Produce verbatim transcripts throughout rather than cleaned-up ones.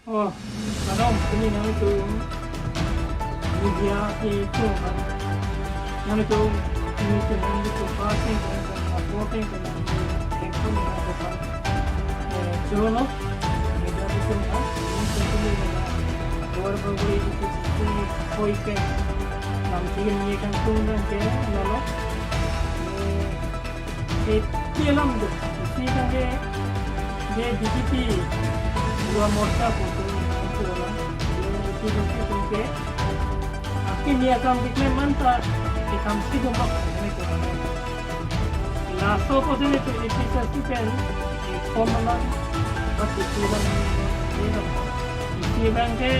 Oh, kadom, pini nang itu media itu kan. Nang itu, nang itu, nang itu pasang kan, supporting kan, nang itu, nang itu kan. Eh, jolo, media itu kan, ini itu kan, luar negeri itu, itu, koi ke, nang tinggi ni kan, tuh, nang ke, nang lo. Eh, eh, film tu, isi kan ke, ke B J P, Yuva Morcha ko tu, ko na, eh, isi kan ke, ke, akin dia kam keklem anta, ke kam si dong bak, ini ko na. Laso ko sini tu, isi sa si pen, eh, form lang, but isi lang, ini lang, isi bang ke,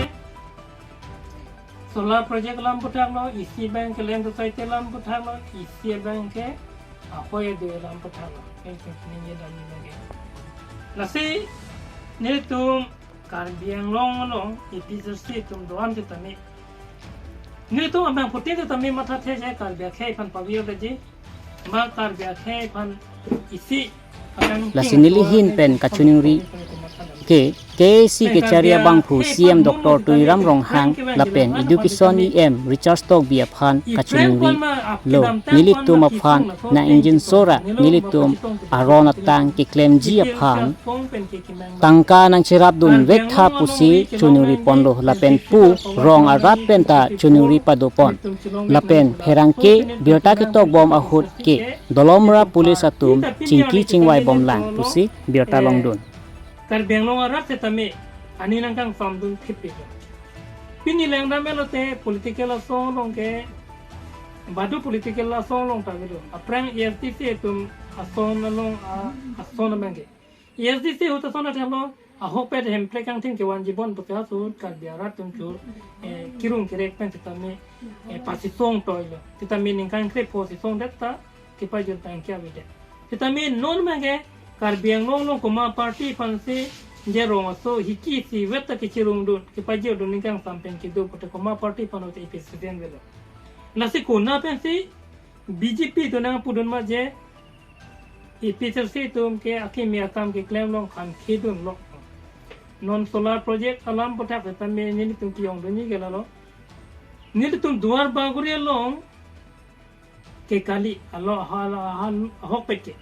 solar project alam puthak lo, isi bang ke land society alam puthak lo, isi bang ke ahoi adu alam puthak lo. Kan kan ningje dam ni bang ke. Lasi nelitum Karbi Anglong along A P H L C atum do-an sitame, nelitum abang putin sitame mathathe je Karbi akhei aphan pavir daji. Ma Karbi akhei aphan isi akan lasi neli ahin pen kachiningri ke K A A C kechari abangphu C E M Doctor Tuliram Ronghang lapen Education E M Richard Tokbi aphan kachiningri lo. Nelitum aphan nang ingjinso ra nelitum aron atang keklemji aphan tangka nangcherapdun vektha pusi chiningri ponlo lapen pu rong arat penta chiningri padopon. Lapen pherangke birta ketokbom ahut ke Dolamara Police atum chingki chingvai bomlang pusi birta longdun. Karbi Anglong arat setame aning nangkangsamdun thip pik. Pini lengdam elote political asong along ke, badu political asong along ta kedo. Aphrang A S D C atum ason along a, ason amang ke. A S D C ahut ason athalo, ahokpet Hemprek Kangthir kevanji bon pusi ahut Karbi arat atum chu, eh, kirung kerek pen sitame, eh, pasisong toilo. Sitame ningkan krepho sisong det ta, kepajut tangkia avedet. Sitame non abang ke Karbi Anglong along komat party aphansi je rong aso hiki isi vet ta kechirungdun, kepajutdun ningkangsam pen kedo pute komat party aphan ute A P H L C atum avelo. Lasi konat pensi B J P atum nangpudun ma je A P H L C atum ke akimi akam keklem along kam khidun lo. Non solar project alam puthak sitame nelitum kejongdunji ke lalo. Nelitum Duar Bagori along ke kali alo ha, ha, ahokpet ke.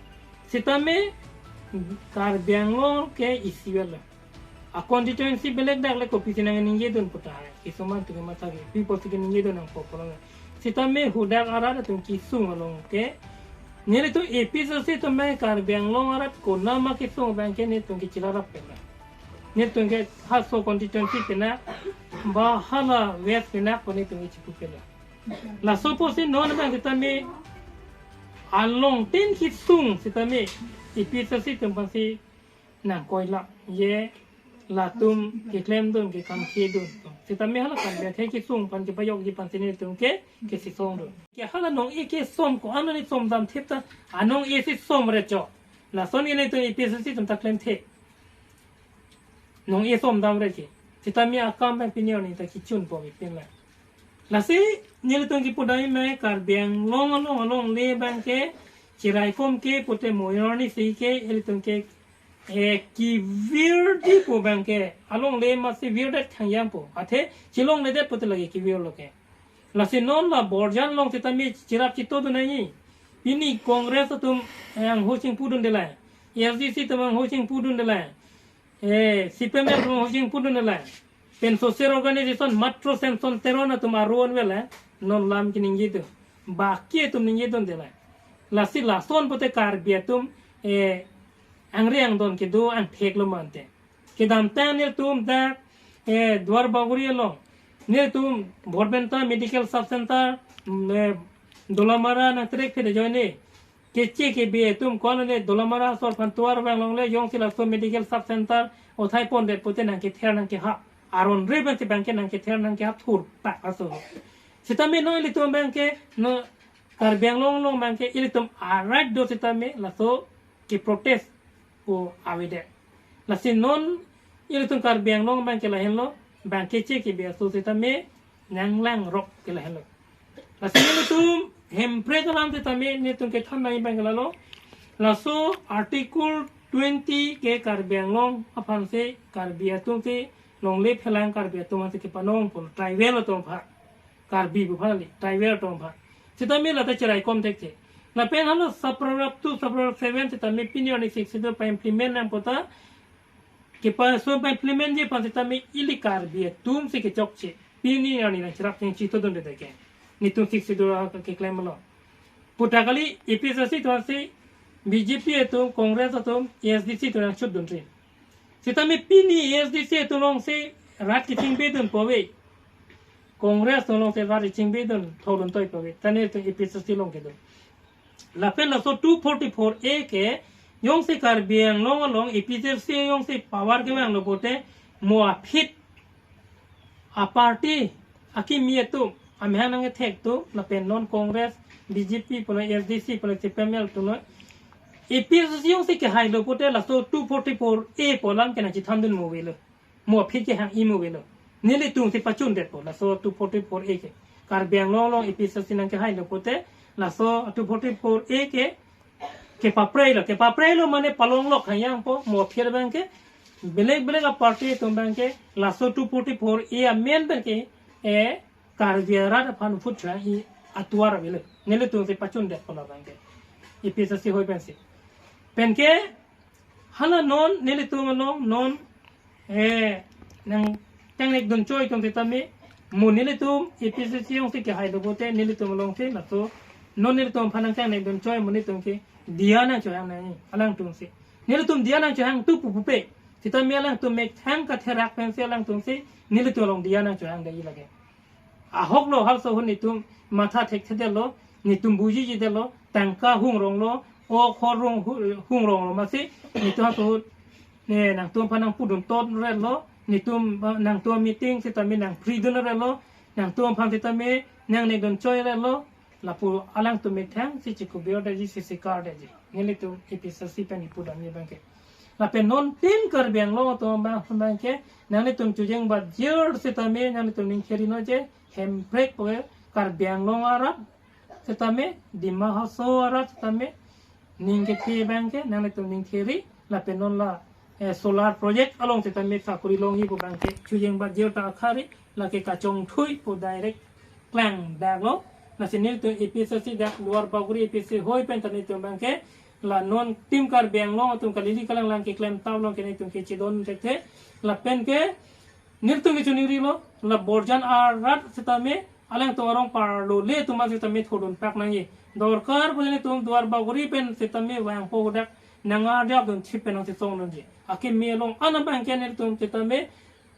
Sitame Karbi Anglong ke isi avelo. A constituency belek dak le kopisi nangningjedun puta hai. Kisuman atum matha ke. Pi apotsi keningjedun nangpo pulo. Sitame hadak arat atum kesung along ke. Nelitum A P H L C atum abang Karbi Anglong arat konat ma kesung abang ke nelitum ke chilarap pen. Nelitum ke haso constituency pena ba hala West pena ko nelitum ke chipu pen. Laso apotsi non abang sitame along tin kesung sitame A P H L C atum aphansi nangkoilap je latum keklemdun ke kam khidun. Sitame hala Karbi akhei kesung aphan kepajokji aphansi nelitum ke kesisongdun. Ke hala nong-e ke som ko-an neli somdam thip ta anong-e si somre cho. Lason ke nelitum A P H L C atum ta klemthe. Nong-e somdamre ke. Sitame akam abang pini arni ta kechunpo mi pin la. Lasi nelitum kepudai me Karbi Anglong along alongle abang ke chiraikom ke pute moyarni si ke ilitum ke, eh, kevirdi pu abang ke alongle masi virdet thangjang po. Athe chilongledet pute lake kevirlo ke. Lasi non la Borjan along sitame chirap chitodun nangji. Pini Congress atum, eh, angho chingpudunde la. A S D C atum angho chingpudunde la. Eh, C P M atum angho chingpudunde la. Pen social organization matro Samson Teron atum aron avelo. Non lam keningjetu. Baki atum ningjedunde la. Lasi lason pute Karbi atum, eh, angre angdon kedo angthek lo mante. Kedamtang nelitum dak, eh, Duar Bagori along. Nelitum Borpenta Medical Sub Center, mm, eh, Dolamara nangterekphet ajoine. Keche kebe atum ko-an ne Dolamara asor aphan tovar vang longle jongsi laso Medical Sub Center othai pondet pute nangkether nangkehap. Aron re abang si abang ke nangkether nangkehap thurpak aso. Sitame non ilitum abang ke, non Karbi Anglong along abang ke ilitum a-right do sitame laso keprotest pu avedet. Lasi non ilitum Karbi Anglong abang ke lahenlo, abang keche kebe aso sitame nanglangrok ke lahenlo. Lasi nelitum Hemprek alam sitame nelitum kethan nangji abang ke lalo. Laso Article twenty ke Karbi Anglong aphansi Karbi atumsi longle phelang Karbi atum ase kepanong pon tribal atum aphan. Karbi pu aphan kali, tribal atum aphan. Sitame lata cherai kom thekthe. Lapen hala sub paragraph two, sub paragraph seven sitame pini arni Sixth Schedule pa-implement nangpo ta, kepaso pa-implement ji aphan sitame ili Karbi atum si kechokche. Pini arni nangcherap chingchi to dun de ke. Netum Sixth Schedule keklem lo. Pu ta kali, A P H L C atum si, B J P atum, Congress atum, A S D C atum nangchot dun ri. Sitame pini A S D C atum along si rat kechingbe dun po ave. Congress atum along si rat kechingbe dun, thodun toi po ave. Ta netum A P H L C along kedun. Lapen laso two forty-four A ke jongsi Karbi Anglong along A P H L C jongsi power kevang lo pote, mo aphi a-party akimi atum, amahang nangkethek atum, lapen non Congress, B J P pulo, A S D C pulo, C P I M L pulo, A P H L C jongsi kehai lo pote laso two forty-four A pu alam ke nangchethan dun mo avelo. Mo aphi kehang-i mo avelo. Nelitum si pachun detpo, laso two forty-four A ke. Karbi Anglong along A P H L C nangkehai lo pote, laso two forty-four A ke, kepapre lo, kepapre lo mane palong lok hang yang po, mo aphi abang ke, belek belek a-party atum abang ke, laso two forty-four A amen abang ke, e, Karbi arat aphan vote chang-i atovar avelo. Nelitum si pachun detpo labang ke. A P H L C ahoi pensi. Pen ke, hala non, nelitum along non, eh, nangtangnek dun choi atum sitame, mo nelitum A P H L C jongsi kehai lo pote, nelitum along si, laso, non nelitum aphan nangtangnek dun choi, mo nelitum ke, diya nangchohang nang, alangtum si. Nelitum diya nangchohang tu pu pupe. Sitame alangtum methang katherak pensi alangtum si, nelitum along diya nangchohang dei lake. Ahok lo halso ahut netum matha thekthedetlo, netum bujijidetlo, tangka hungrong lo, o khor rong hu-, hungrong lo masi, netum halso ahut, ne, nangtum aphan nangpudun tot ret lo, netum, nangtum meeting sitame nangpridun ret lo, nangtum aphan sitame nangnek dun choi ret lo, lapu alangtum methang si chikubir detji, si sikar detji. Nelitum A P H L C pen ipu damji abang ke. Lapen non tim Karbi Anglong atum abang, abang ke, nanglitum chojeng bat jir sitame, nanglitum ning kheri non je, Hemprek po ke, Karbi Anglong arat sitame, Dima Hasao arat sitame, ning kethe abang ke, nanglitum ning kheri, lapen non la, eh, solar project along sitame sakori longji pu abang ke, chojeng bat jir ta akhari, lake kachongthui pu direct klangdaklo. Lasi nelitum A P H L C dak Duarbagori A P H L C ahoi pen ta nelitum abang ke, la non tim Karbi Anglong atum kalili kalanglang keklem tap along ke nelitum kechedon thekthe. Lapen ke nelitum kechoningrilo, la Borjan arat sitame, alangtum arong parlo le atum an sitame thodun pak nangji. Dorkar pu nelitum Duarbagori pen sitame vangpo dak nang arjap dun chip pen nangchesong dunji. Akimi along an abang ke nelitum sitame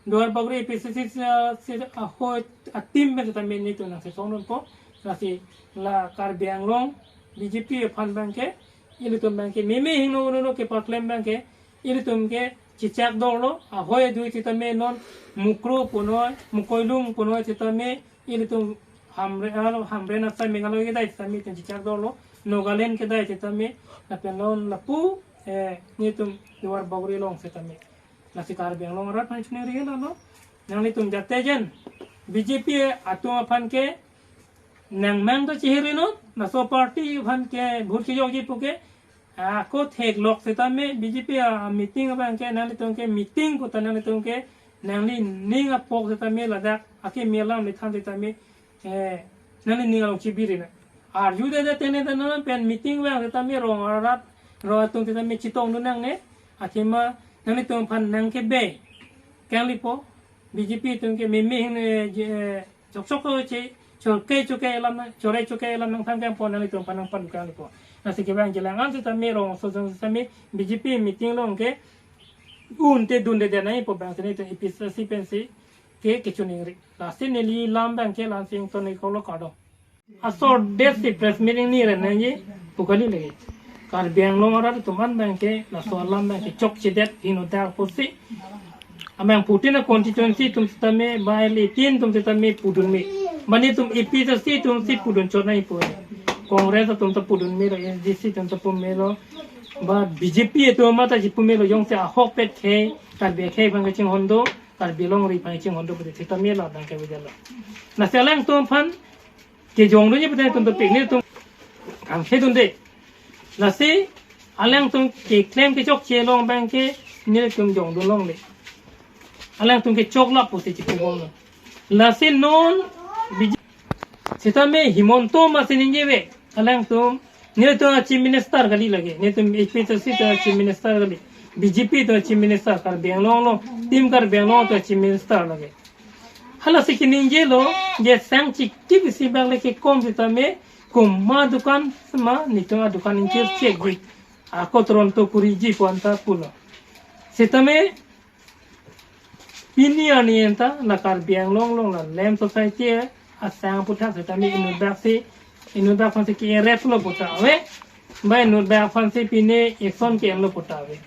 Duarbagori A P H L C si, si, ahoi a-team pen sitame nelitum nangchesong dunpo. Lasi la Karbi Anglong B J P aphan abang ke, ilitum abang ke, meme hingno no no kepaklem abang ke, ilitum ke chechak dorlo, ahoi adui sitame non Mukroh punoi, Mukoilung punoi sitame, ilitum Hamre-, ano, Hamren asai Meghalaya kedai sitame itum chechak dorlo, Nagaland kedai sitame, lapen non lapu, eh, nelitum Duarbagori along sitame. Lasi Karbi Anglong arat aphan choningrilo. Nanglitum jate jen B J P atum aphan ke nangmang ta chihiri non, laso party aphan ke vote kejokji pu ke, ako theklok sitame B J P a-meeting abang ke nanglitum ke meeting pu ta nanglitum ke nanglining apok sitame ladak akimi alam lethan sitame, eh, nanglining along chibiri na. Arjude de tene tene pen meeting vang sitame rong arat, rong atum sitame chetongdun nangne, athema nanglitum aphan nangkebe kangli po, B J P atum ke meme hing, eh, je, eh, chokchok ko che, choke choke alam nang, chore choke alam nangthan kangpo, nanglitum aphan nangpadu kangli po. Lasi kevang chelang an sitame rong aso sitame B J P meeting along ke un te dunde de nangpo abang si nelitum A P H L C pensi ke kechoningri. Lasi neli lam abang ke la-ansi ington-iklo, kardom. Asor det si press meeting ni ren nangji pu kali lagi. Karbi Anglong arat atum an abang ke laso alam abang ke chokchedet hingno dak pusi. Amang putin a-constituency atum sitame, ba L A tin atum sitame pudun me. Mane itum A P H L C atum si pudun chot nangpo. Congress atum ta pudun melo, A S D C atum ta pudun melo, ba B J P atum mata si pudun melo, jongsi ahokpet ke, Karbi akhei aphan kachinghon do, Karbi longri aphan kachinghon do pute sitame la abang ke bidalo. Lasi alangtum aphan kejongdunji pute itum dopik, nelitum kangkhedunde. Lasi alangtum keklem kechokche along abang ke nelitum jongdun longle. Alangtum ke choklap pusi chikubom lo. Lasi non B J P sitame Himanta Biswa Sarma si ningje ave. Alangtum, nelitum a Chief Minister kali lake. Nelitum A P H L C atum a Chief Minister kali. B J P atum a Chief Minister, Karbi Anglong along, Team Karbi Anglong atum a Chief Minister lake. Hala si keningje lo, je sang chikip isi bak le kekom sitame, komat adukan ma, nelitum adukan ingchir chekji. Ako Toronto kuriji pu anta pulo. Sitame, pini arni anta la Karbi Anglong along la Lem Society asang aputhak sitame inut bak si, inut bak aphan si ke-arrest lo pu ta ave. Ba inut bak aphan si pine action ke-en lo pu ta ave.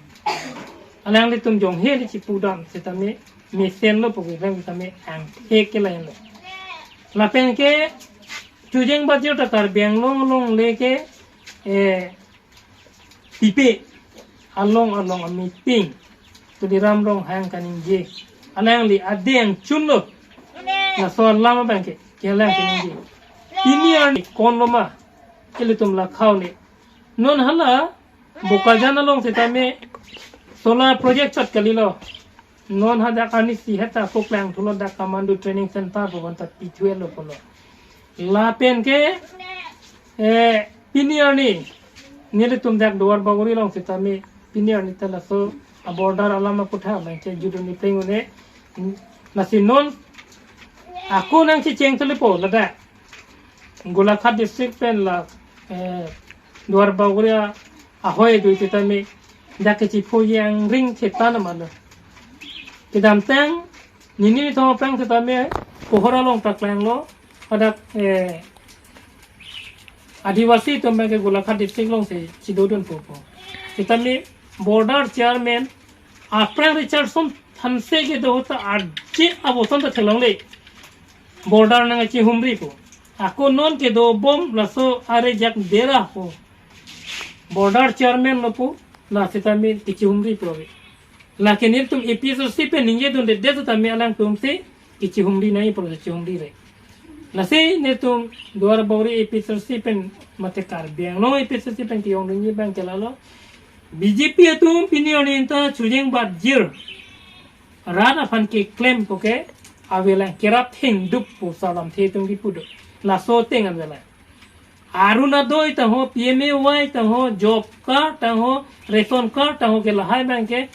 Alanglitum jonghe le chipudam sitame mesen lo pu ke bang sitame angthek ke lain lo. Lapen ke Chojeng Bajir ta Karbi Anglong along le ke, eh, pipe along along a meeting Tuliram Ronghang kaningje. Alangli adeng chunlo. Laso alam abang ke, ke alang kaningje. Pini arni konlo ma, ilitum la khau le. Non hala Bokajan along sitame solar project chot kalilo. Non hadak arnisi heta koklang thulo, dak Kamandu Training Center pu anta pithuelo pulo. Lapen ke, eh, pini arni, nelitum dak Duar Bagori along sitame, pini arni ta laso a border alam aputhak nangchejut un-e pleng un-e, lasi non ako nangchecheng thulo pu ladak Golaghat district pen la, eh, Duar Bagori ahoi dui sitame dak kechipho yang ring chetan amalo. Kedamtang nini thom aphrang sitame Kohora along ta klanglo, hadak, eh, Adivasi atum abang ke Golaghat district along si chidodun popo. Sitame border chairman aphrang Richardson Hanse kedo ta arje aboson ta theklongle. Border nangchihumri pu. Ako non kedobom laso arejak dera pu. Border chairman lo pu, la sitame kechihumri pu ave. Lake nelitum A P H L C pen ningjedunde det sitame alangtum si kechihumri nangji pu, chihumri re. Lasi nelitum Duar Bagori A P H L C pen mate Karbi Anglong A P H L C pen kejongdunji abang ke lalo. B J P atum pini arni anta Chojeng Bajir rat aphan keklem pu ke avelang, kerap thengdup pu alamthe atum kipu do. Laso ateng avelang. Orunodoi ta ho, P M A Y ta ho, job card ta ho, ration card ta ho ke lahai abang ke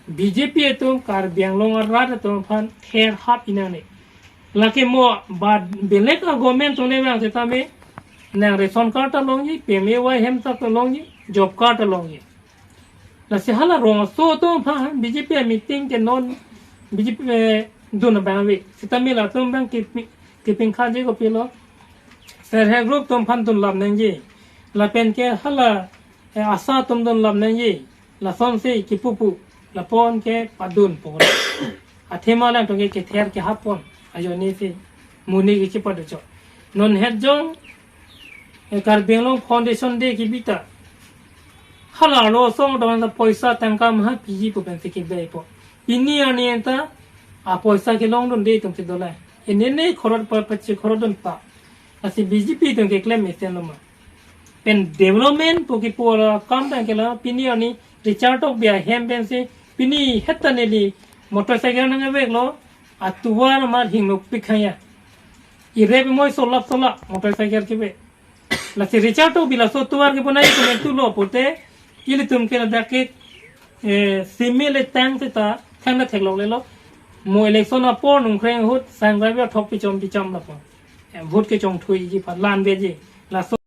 B J P atum Karbi Anglong arat atum aphan therhap inang ne. Lake mo ba belek a government atum le abang sitame nang ration card ta longji, P M A Y hem ta longji, job card ta longji. Lasi hala rong aso atum aphan B J P a meeting ke non B J P, eh, dun abang ave. Sitame latum abang kepi-, kepingkhaji kopilo. Self help group atum aphan dunlap nangji. Lapen ke hala, eh, ASHA atum dunlap nangji. Lasonsi kipupu. Lapon ke padun pu. Athema alangtum ke kether kehap pon. Ajoine si monit kechipadocho. Non het jong, eh, Karbi Anglong Foundation Day kebi ta hala arlo asong doan ta poisa tangka maha piji pu pensi kebi po. Pini arni anta a poisa kelongdunde atum si dolang. Inene khorot pa pachi khorot dun pa. Lasi B J P atum keklem mesen lo ma. Pen development pu kipu akam abang ke la pini arni Richard Tokbi ahem pensi pini heta neli motorcycle nangveklo, atovar amat hingnopik khang ya. Irep moi solap solap motorcycle keve. Lasi Richard Tokbi laso atovar kebonai komentu lo pute ilitum ke ladak ke, eh, simi le tang seta thangta theklonglelo. Mo election apor Nongkreng ahut sangrai athok pichom pichom lapo. Eh, vote kechongthuiji aphan lan veji. Laso